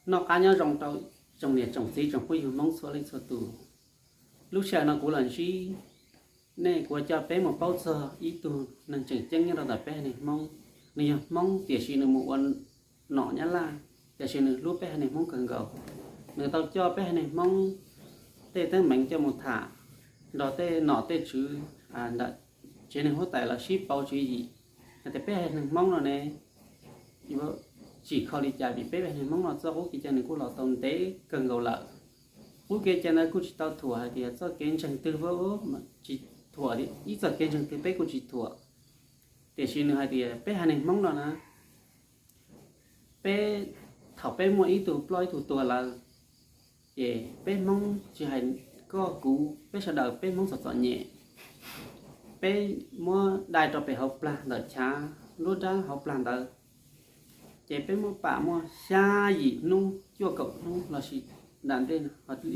Noj qab nyob zoo rau tsoom niam tsoom txiv tsoom phooj ywg Hmoob txhua leej txhua tus. Lub sij hawm no kuv los ntsib nej, kuv coj peb mus paub txog ib tug neeg tseem ceeb nyob rau ntawm peb haiv neeg Hmoob. Nws yog Hmoob tiam sis nws mus ua nom Nyab Laj, tiam sis nws hlub peb haiv neeg Hmoob kawg nkaus. Nws tau coj peb haiv neeg Hmoob tej teeb meem coj mus tham nrog tej nom tej tswv ntawm tsev neeg huab tais los sib pauv tswv yim hais tias peb haiv neeg Hmoob no ne, tsis kho li cas vim peb haiv neeg Hmoob no txoj qub kev cai nws kuj los tau ntev kawg nkaus lawm. Qub kev cai ntawd kuj tsis tau thuam hais tias txoj kev ntseeg twg, tsis thuam ib txoj kev ntseeg twg peb kuj tsis thuam. Tiam sis nws hais tias peb haiv neeg Hmoob no na, peb, thaum peb muaj ib tug ploj ib tug tuag lawm, ces peb Hmoob tsis hais koj kuv, peb sawv daws peb Hmoob txom txom nyem, peb muab dai rau pem hauv plag ntawm chav nruab nrab hauv plag ntawd, ces peb muab pam muaj xya yim hnub cuaj kaum hnub lossis nram ntej no,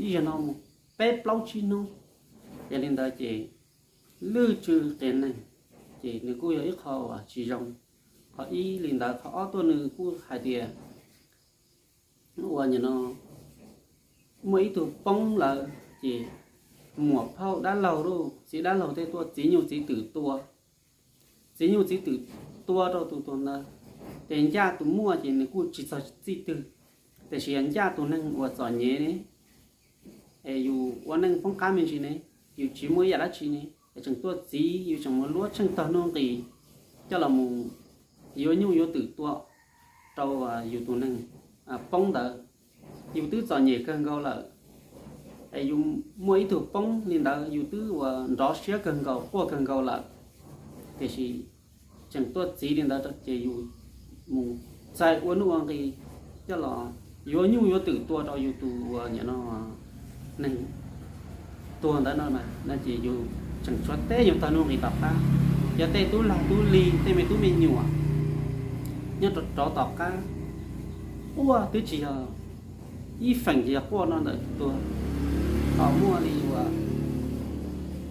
ib zaug no mus peb plaub tsib hnub. Yog li ntawd ces lwj tsw qias neeg, ces nws kuj yog ib qho uas tsis zoo. Qhov ib li ntawd, qhov ob tuaj nws kuj hais tias ua nim no muaj ib tug poob lawm ces muam phauj dab laug, txiv dab laug tej tuaj, txiv nyuj txiv twm tua, txiv nyuj txiv twm tua rau tus tuag ntawd, ces ncaj tus muaj ces nws kuj tsis txog txij twg, tiam sis yog ncaj tus neeg uas txom nyem ne, es yus ua neej poob qab me ntsis ne, yus tsis muaj ib yam dab tsi ne, es tseem tuaj txiv yus, tseem mus luab tsheej tog nuj nqis coj los mus yuav nyuj yuav twm tua rau yus tus neeg poob ntawd. Yus twb txom nyem kawg nkaus lawm, es yus muaj ib tug poob li ntawd yus twb uas nrov siab kawg nkaus, quaj kawg nkaus lawm, tiam sis tseem tuaj txiv li ntawd ces yus mus txais ua nuj ua nqis coj los yuav nyuj yuav twm tua rau yus tus uas nim no neeg tuag ntawd no, no ces yus tseem tshuav teb yus tog nuj nqis tom qab. Yog tej tub lag tub lig, tej me tub me nyuam nyob rov tom qab, quaj twb tsis yog ib feem, tsis yog quaj no ntawm tus tuag, ho muaj li uas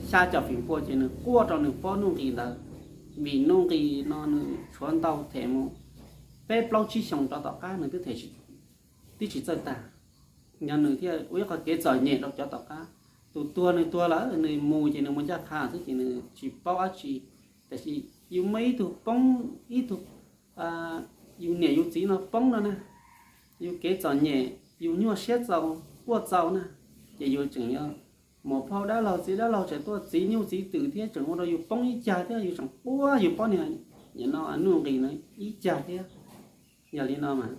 xya caum feem pua ces nws quaj rau nws pob nuj nqis ntawd, vim nuj nqis no nws tshuav ntau them mus peb plaub tsib xyoos rov tom qab nws twb them, twb tsis txawj tag. Yog nws thiaj ua ib qho kev txom nyem rau cov tom qab. Tus tuag nws tuag lawm, nws mus ces nws mus ncaj qha xwb ces nws tsis paub dab tsi. Tiam sis yus muaj ib tug poob, ib tug, yus niam yus txiv no poob no na, yus kev txom nyem, yus nyuaj siab txaus, quaj txaus na, ces yus tseem yog muam phauj dab laug txiv dab laug tseem tuaj txiv nyuj txiv twm thiab tseem ua rau yus poob ib cag thiab, yus tseem quaj yus pob niag nim no nuj nqis no ib cag thiab. Yog li no mas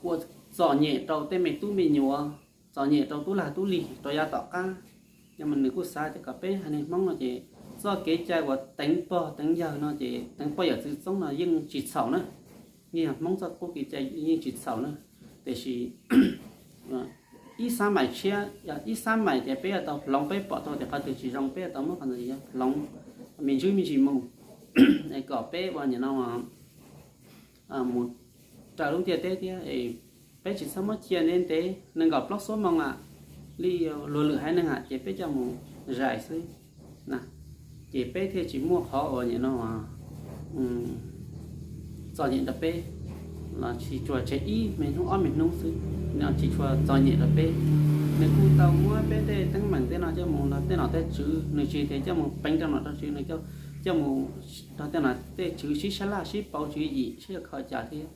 ua txom nyem rau tej me tub me nyuam, txom nyem rau tub lag tub lig rau yav tom qab. Yog mas nws kuj xav tias kom peb haiv neeg Hmoob no ces txoj kev cai uas teev pog teev yawg no ces teev poj yawm txwv txoob no yeej tsis txhaum na, yeej yog Hmoob txoj qub kev cai yeej tsis txhaum na. Tiam sis ib xab maim tshiab, ib xab maim tias peb yuav tau hloov, peb pom tau tias qhov twg tsis zoo peb yuav tau muab qhov ntawd hloov me ntsis me ntsis mus, es kom peb ua nim no mus raws lub ntiaj teb thiab es peb tsis txhob muab cia ntev ntev, nees nkaum plaub xuab moos a, li luag lwm haiv neeg a ces peb coj mus zais xwb na, ces peb thiaj tsis muaj qhov uas nim no txom nyem rau peb, los tsis tshua tseg ib me hnub ob me hnub xwb, no tsis tshua txom nyem rau peb. Nws kuj tau muab peb tej teeb meem tej no coj mus nrog tej nom tej tswv, nws tsis tias coj mus peev rau nom rau tswv, nws coj mus nrog tej nom tej tswv sib sab laj sib pauv tswv yim sib kho cas thiab.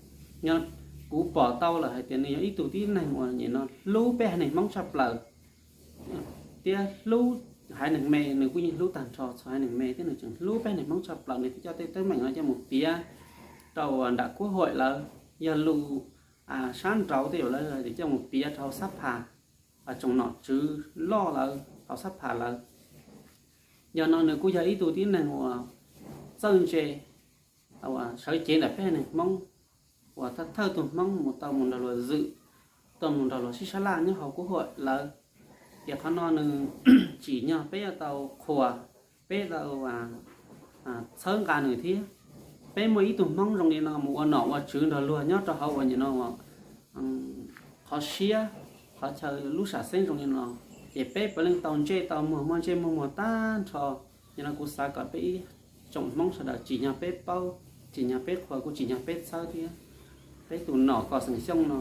Nyob kuv pom tau lawm hais tias nws yog ib tug tib neeg uas nim no hlub peb haiv neeg Hmoob tshaj plaws thiab hlub haiv neeg me, nws kuj yeej hlub tag nrho txhua haiv neeg me thiab nws tseem hlub peb haiv neeg Hmoob tshaj plaws, nws thiaj coj tej teeb meem no coj mus piav rau nram kuab huam lawv, yog lus sab nraud tej zaum lawv tias coj mus piav rau hauv xab phas, tsoom nom tswv loj lawv hauv xab phas lawv. Yog no nws kuj yog ib tug tib neeg uas txawj ntse, uas sawv cev ntawm peb haiv neeg Hmoob, uas thawj thawj tug Hmoob mus tau mus nrog luag zwm, tau mus nrog luag sib sab laj nyob hauv kuab huam lawv. Ces qhov no nws tsim nyog peb yuav tau qhuas, peb tau txhawb nqa nws thiab. Peb muaj ib tug Hmoob zoo li no mus ua nom ua tswv nrog luag nyob rau hauv uas nim no qhov siab, qhov chaw lub sam xeeb zoo li no, ces peb puav leej tau ntsej tau muag, muaj ntsej muag muag tag nrho. Yog no kuv xav kom peb ib tsoom Hmoob sawv daws tsim nyog peb paub, tsim nyog peb qhuas, kuj tsim nyog peb txhawb thiab. Peb tus nom Kos Xeem Xyooj no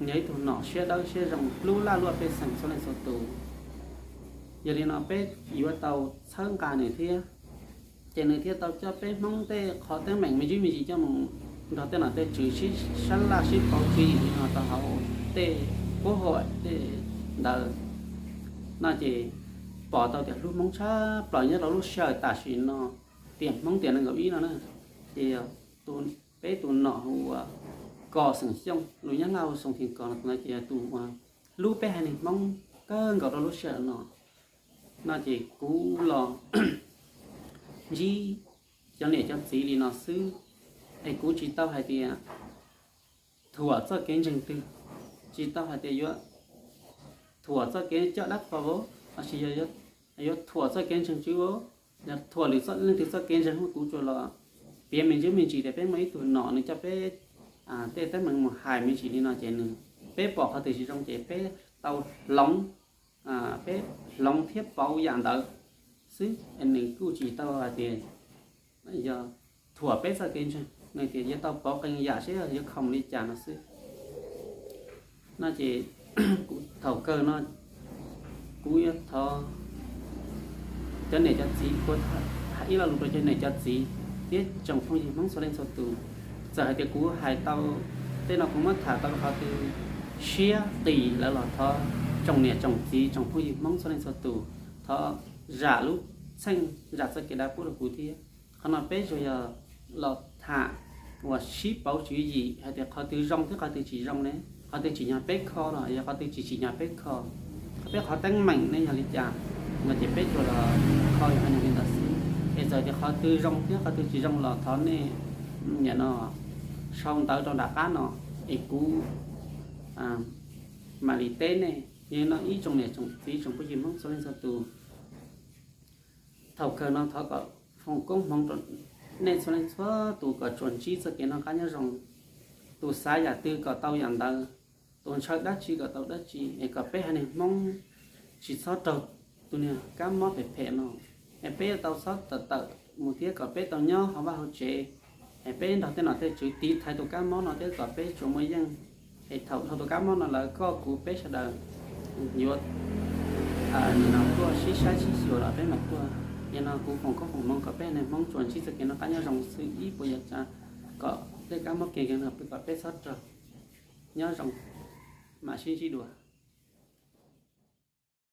yog ib tug nom siab dawb siab zoo hlub laj luaj pej xeem txhua leej txhua tus. Yog li no peb yuav tau txhawb nqa nws thiab. Ces nws thiaj tau coj peb Hmoob tej qhov teeb meem me ntsis me ntsis coj mus nrog tej nom tej tswv sib sab laj sib pauv tswv yim li no rau hauv tej qub hom tej ntawd no ces pom tau tias hlub Hmoob tshaj plaws nyob rau lub sij hawm tam sim no, tiam Hmoob tiam nees nkaum ib no na. Ces yog peb tus nom hu ua Kos Xeem Xyooj, lus Nyab Laj hu Soo Thee Kos no ces yog tus uas hlub peb haiv neeg Hmoob kawg nkaus rau lub sij hawm no. No ces kuv los ntsib cov niam cov txiv li no xwb, es kuv tsis tau hais tias thuam txoj kev ntseeg twg, tsis tau hais tias yuav thuam txoj kev coj dab qhuas vauv, los sis yog yuav thuam txoj kev ntseeg tswv vauv, yog thuam lwm leej twg txoj kev ntseeg, kuv tsuas los piav me ntsis me ntsis tias peb muaj ib tug nom nws coj peb tej teeb meem mus hais me ntsis li no ces nws, peb pom qhov twg tsis zoo ces peb tau hloov, peb hloov thiab pauv yam ntawd xwb, nws kuj tsis tau hais tias yog thuam peb txoj kev ntseeg, nws tias yuav tau pauv qee yam seb yuav khoom li cas no xwb. No ces kuv thaum kawg no kuv yuav thov cov niam cov txiv, kuv hais ib lo lus rau cov niam cov txiv thiab tsoom phooj ywg Hmoob txhua leej txhua tus. Txawm hais tias kuv hais tau, tej no kuv muab tham tau qhov twg siab qis lawm los thov tsoom niam tsoom txiv tsoom phooj ywg Hmoob txhua leej txhua tus thov zam lub txheej zam txoj kev dav pub rau kuv thiab. Qhov no peb tsuas yog los tham uas sib pauv tswv yim hais tias qhov twg zoo thiab qhov twg tsis zoo ne, qhov twg tsim nyog peb kho los yog qhov twg tsis tsim nyog peb kho. Qhov peb qhov teeb meem ne yog li cas no ces peb tsuas los kho yog qhov nyuag li ntawd xwb. Es txawm tias qhov twg zoo thiab qhov twg tsis zoo los thov nej nim no sau ntawv rau nram qab no es kuv mam li teb nej. Yog li no ib tsoom niam tsoom txiv tsoom phooj ywg Hmoob txhua leej txhua tus, thaum kawg no thov kom foom koob hmoov rau nej txhua leej txhua tus kom tsuas ntsib txoj kev noj qab nyob zoo. Tus xav yam twg kom tau yam ntawd, tus ntshaw dab tsi kom tau dab tsi, es kom peb haiv neeg Hmoob tsis txhob raug tus niag kab mob phem phem no, es peb yuav tau txhob tawm tawm mus thiab kom peb tau nyob hauv vaj hauv tsev, es peb nrog tej nom tej tswv tiv thaiv tus kab mob no thiab kom peb tsuas muaj yeej. Es thaum dhau tus kab mob no lawm koj kuv peb sawv daws yuav nim no tuaj sib saib sib xyuas los peb mam tuaj. Yog no kuv foom koob foom hmoov kom peb haiv neeg Hmoob tsuas ntsib txoj kev noj qab nyob zoo xwb ib puas yam tsav, kom tej kab mob kev kawg no kom peb txhob raug. Nyob zoo, mam sib ntsib dua.